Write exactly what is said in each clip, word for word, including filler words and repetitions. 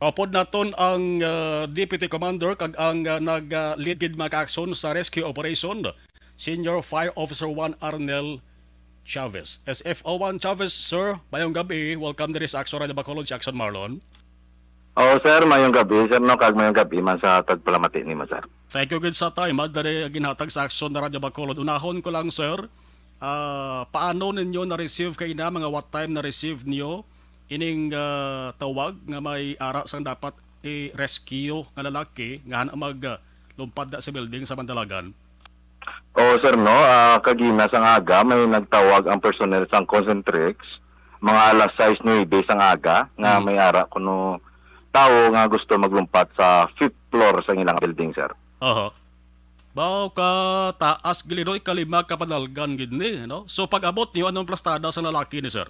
Upod naton ang, ah, Deputy Commander kag ang, ah, nag, ah, lead gid mga aksyon sa rescue operation, Senior Fire Officer one Arnel Chavez. S F O one Chavez, sir, mayong gabi. Welcome diri sa Aksyon Radio Bacolod, si Aksyon Marlon. Oo, sir, mayong gabi, sir, no, kag mayong gabi man sa tagpalamati nimo, sir. Thank you gid sa time, ah, diri ginhatag sa Aksyon na Radyo Bacolod. Unahon ko lang, sir, ah, paano ninyo na-receive kay na mga what time na-receive niyo ining, ah, tawag nga may ara sang dapat i-rescue nga lalaki nga hana mag, ah, lumpad na sa building sa Mandalagan? Oo, sir, no. Ah, kagina sang aga, may nagtawag ang personnel sang Concentrix, mga alas sais nuebe sang aga, nga Mm. may ara kuno tawo nga gusto maglumpat sa fifth floor sang ilang building, sir. Aha. Baw ka taas gid, no, ikalima ka panalgan gid ni, no? So, pag-abot niyo, anong plastada sa lalaki ni, sir?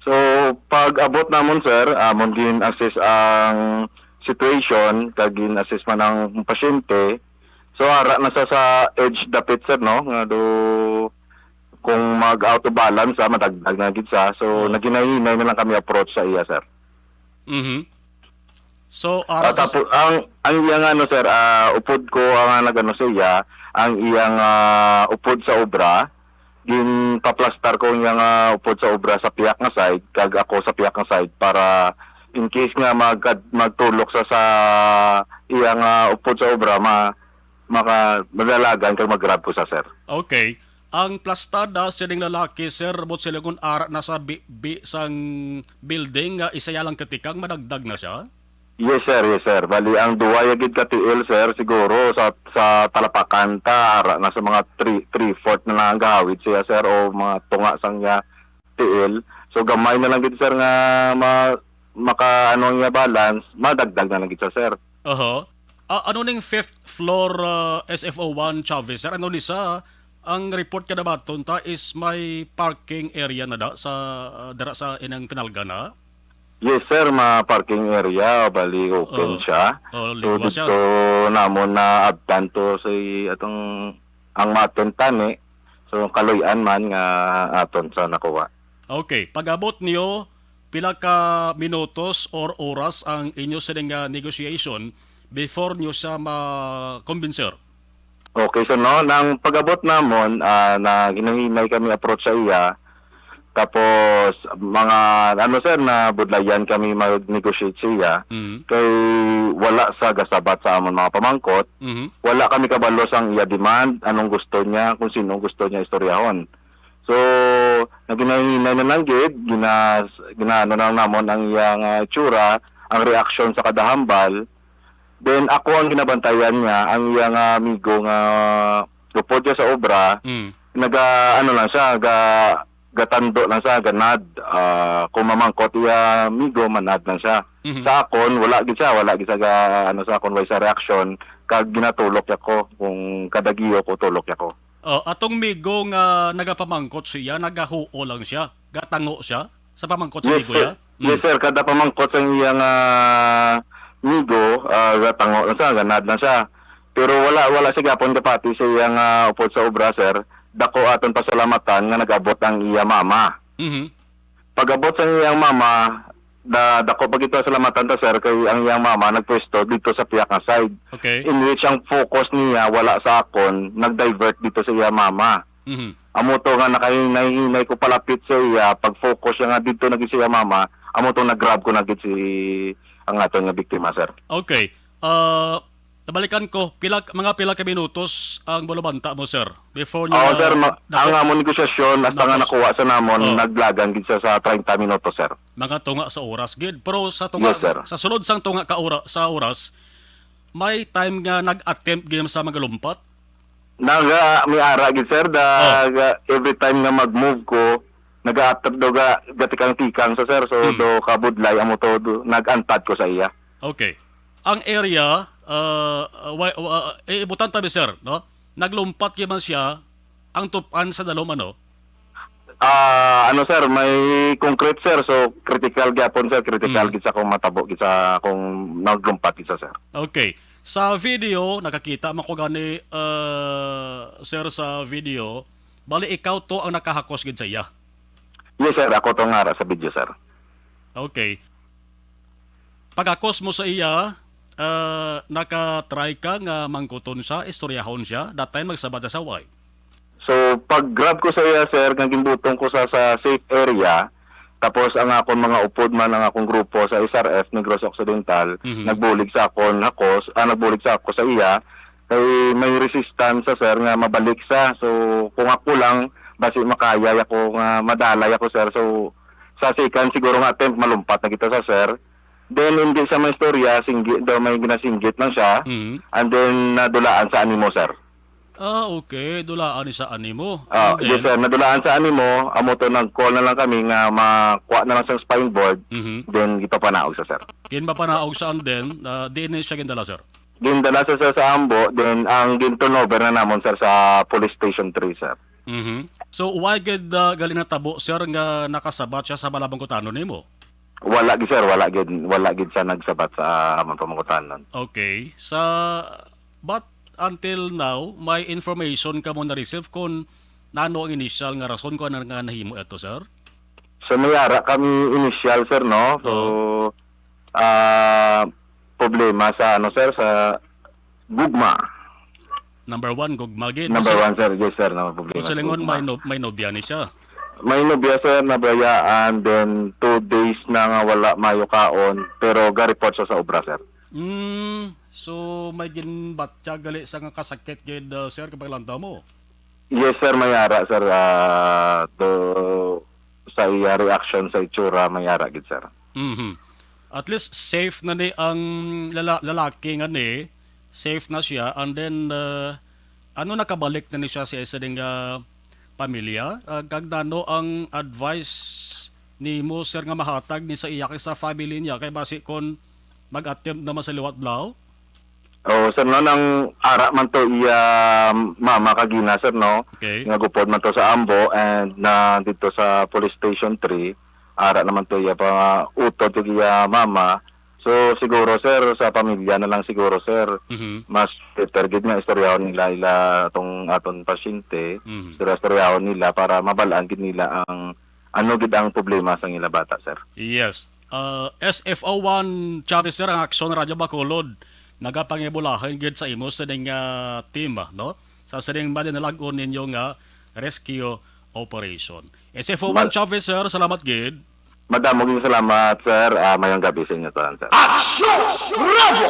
So, pag-abot namon, sir, amon gin-assess ang situation, kag gin-assess man ang pasyente. So, ara na sa, sa edge dapit, sir, no? Nga do, kung mag-out of balance, ah, madagdag na gid sa. So, Oh. naghinay-hinay na lang kami approach sa iya, sir. Mhm. So, Ah, ara sa tapos, ang, ang iya nga, ano, sir, ah, upod ko ang, ah, nag-ano sa iya, ang iyang, ah, upod sa obra, ginpaplastar ko ang iyang, ah, upod sa obra sa piyak nga side, kag ako sa piyak nga side, para in case nga mag-, magtulok sa, sa iyang, ah, upod sa obra, ma-, maka-, madalagan kag mag-grab ko sa, sir. Okay. Ang plastada sining lalaki, sir, buot silingon ara na sa bi-, bi-, sang building nga isa ya lang katikang, madagdag na siya? Yes, sir. Yes, sir. Bali, ang duwa ya gid ka tiil, sir, siguro sa, sa talapakan ta, ara na sa mga three, three-fourth na lang ang gahawid siya, sir, o mga tunga sang iya tiil. So, gamay na lang gid, sir, nga ma-, maka, ano, ang iya balance, madagdag na lang gid siya, sir. Oho. Ah, ano ning fifth floor, ah, S F O one Chavez, sir? Ano ni sa, ang report ka nabaton ta is may parking area na da sa, ah, dira sa inang pinalga na? Yes, sir, ma parking area, bali open Oh. siya. Oh, So, ligwa siya. dito namon na abtan to si atong ang maton tani. So, kaluy-an man nga aton sa nakuha. Okay, pag-abot niyo, pila ka minutos or oras ang inyo sining, ah, negotiation before niyo siya ma-convincer? Okay, so no, nang pag-abot namon, ah, na hinay-hinay kami approach sa iya. Tapos, mga, ano, sir, na budlayan kami mag-negotiate sa iya. Mhm. Kay wala sa gasabat sa amon mga pamangkot. Mhm. Wala kami kabalo sang iya demand, anong gusto niya, kung sino gusto niya istoryahon. So, naghinay-hinay na lang gid, gina-, ginaano lang namon ang iyang, ah, itsura, ang reaksyon sa kada hambal. Then, ako ang ginabantayan niya, ang iyang, ah, amigo nga upod siya sa obra, Mm. naga-, ano lang siya, ga-, gatando lang siya, ganad. Ah, kung mamangkot iya amigo, manad lang siya. Mhm. Sa akon, wala gid siya, wala gid siya ga-, ano, sa akon, way sa reaksyon, kag ginatulok niya ko kung kadagiyo ko, tulok niya ko. Oh, atong migo nga nagapamangkot siya, nagahuo lang siya, gatango siya sa pamangkot sa Yes, migo sir. ya? Yes, Mm. sir. Kada pamangkot sa iya nga migo, ah, gatango lang siya, ganad lang siya. Pero wala, wala siya gyapon kapati sa iya nga upod sa obra, sir. Dako aton pasalamatan nga nag-abot ang iya mama. Mhm. Pag-abot sa iyang mama, da-, dako pa gid pasalamatan ta, sir, kay ang iyang mama nagpwesto dito sa piyak nga side. Okay. In which ang focus niya wala sa akon, nag-divert dito sa iya mama. Mhm. Amo to nga nakahinay-hinay ko palapit sa iya, pag-focus siya nga dito na gid sa iya mama, amo to nag-grab ko na gid si ang aton nga biktima, sir. Okay. Ah, nabalikan ko, pila, mga pila ka minutos ang bulubanta mo, sir, before niyo Oo, na sir, ma-, ang nakuha? amon negosasyon, hasta nga Nakuha. nakuha sa namon, Oh. naglagan gid siya sa treinta minutos, sir. Mga tunga sa oras gid. Pero sa tunga, Yes, sir. sa sulod sang tunga ka ora-, sa oras, may time nga nag-attempt gyud sa magalumpat? Naga, may ara gid, sir, da, Oh. ga-, every time nga mag-move ko, naga-attempt do ga-, gatikang-tikang sa, sir. So, Hmm. do kabudlay, amo to, do, nag-antad ko sa iya. Okay. Ang area, uh, wa-, wa-, eh, ibutan tabi, sir, no? Naglumpat gyud man siya, ang tupan sa dalom, ano? Ah, ano, sir, may concrete, sir. So, critical gyapon, sir. Critical Mm. gid sa kung matabo, gid sa kung naglumpat, gid sa, sir. Okay. Sa video, nakakita man ko gani, uh, sir, sa video, bali ikaw to ang nakahakos gid sa iya? Yes, sir. Ako to nga ara sa video, sir. Okay. pagakos mo sa iya, ah, naka-try ka nga mangkuton siya, istoryahon siya, that time magsabat siya sa way? So, pag-grab ko sa iya, sir, nga ginbutong ko sa, sa safe area, tapos ang akon mga upod man, ang akong grupo sa S R F Negros Occidental, Mhm. nagbulig sa akon, ako, ah, nagbulig sa ako sa iya, kay may resistance sa, sir, nga mabalik sa. So, kung ako lang, basi makaya ako nga madalay ako, sir. So, sa second siguro nga attempt, malumpat na kita sa, sir. Then, hindi siya may istorya, singgi-, daw may ginasinggit lang siya. Mhm. And then, nadulaan sa animo, sir. Ah, okay. Dulaan ni sa animo. Ah, And yes, then? sir. Nadulaan sa animo, amo to, nag-call na lang kami nga makuha na lang sa spine board, Mhm. then ipapanaog sa, sir. Ginpapanaog sa, and then, ah, diin ni siya gindala, sir? Gindala sa, sir, sa ambo, then ang gin-turnover na namon, sir, sa Police Station three, sir. Mhm. So, why gid, ah, gali natabo, sir, nga nakasabat siya sa malabang kutano nimo? Wala gid, sir. Wala gid, wala gid siya nagsabat sa amon pamangkutanon. Okay. Sa, but until now, may information ka mo na-receive kung nano ang initial nga rason kung ano nga nahimo ito, sir? So, may ara kami initial, sir, no? So, Oo. ah, problema sa, ano, sir, sa gugma. Number one, gugma gid. Number Kasi one, sir. Yes, sir, na problema kung sa silingon, gugma. may no-, may nobya ni siya. May nobya, sir, nabayaan. Then, two days na nga wala mayo kaon, pero ga-report siya sa obra, sir. Mm, so, may ginbatya gali sa nga kasakit gid, uh, sir, kapag lantaw mo? Yes, sir, may ara, sir. Ah, do, sa iya reaction sa itsura, may ara gid, sir. Mhm. At least, safe na ni ang lala-, lalaki nga ni, safe na siya. And then, uh, ano, nakabalik na ni siya sa isa ding, uh, pamilya? Uh, kag nano ang advice nimo, sir, nga mahatag ni sa iya kag sa family niya? Kay basi kon mag-attempt naman sa liwat, blaw? Oo, sir, no, nang ara man to iya mama kagina, sir, no? Okay. Nga gupod man to sa ambo and na dito sa Police Station three, ara naman to iya pa utod kag iya mama. So, siguro, sir, sa pamilya na lang siguro, sir, Mhm. mas better gid nga istoryahon nila ila tong aton pasyente, Mhm. sir, istoryahon nila para mabalaan gid nila ang ano gid ang problema sa ila bata, sir. Yes. Uh, S F O one Chavez, sir, ang Aksyon Radyo Bacolod, nagapangibulahan gid sa imo sining, uh, team, no? Sa sining madinalag-on ninyo nga rescue operation. S F O one Ma- Chavez, sir, salamat gid. Madamo gid salamat, sir. Ah, mayong gabi sa inyo tanan, sir. Aksyon Radyo!